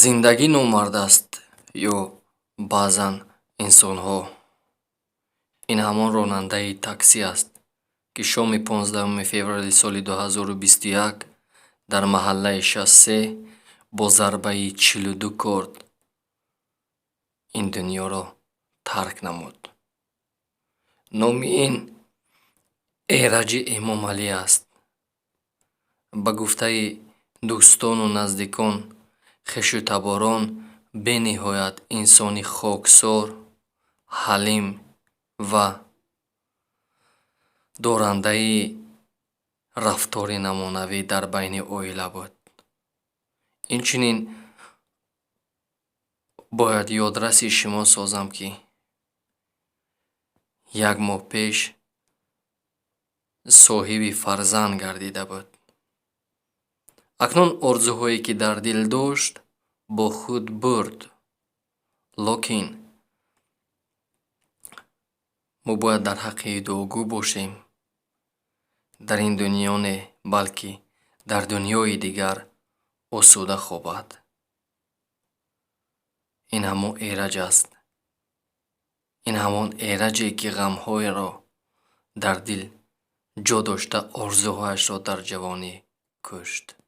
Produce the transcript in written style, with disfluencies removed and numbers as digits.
Зиндагӣ номард аст ё баъзан инсонҳо. Ин ҳамон ронандаи таксӣ аст, ки шоми 15 феврали соли 2021 дар маҳаллаи 63 бо зарбаи 42 корд ин дунёро тарк намуд. Номи ин Эраҷи Эмомалӣ аст. Ба гуфтаи дӯстону наздикон, хешу таборон, бениҳоят инсони хоксор, ҳалим ва дорандаи рафтори намунавӣ дар байни оила буд. Инчунин бояд ёдраси шумо созам, ки як моҳ пеш соҳиби фарзанд гардида буд. Акнун орзуҳое, ки дар дил дошт, бо худ бурд. Лекин мо бояд дар ҳаққи дуогӯ бошем. Дар ин дунё не, балки дар дунёи дигар осуда хобад. Ин ҳамон Эраҷ аст. Ин ҳамон Эраҷе, ки ғамҳоеро дар дил ҷо дошта, орзуҳояшро дар ҷавонӣ кушт.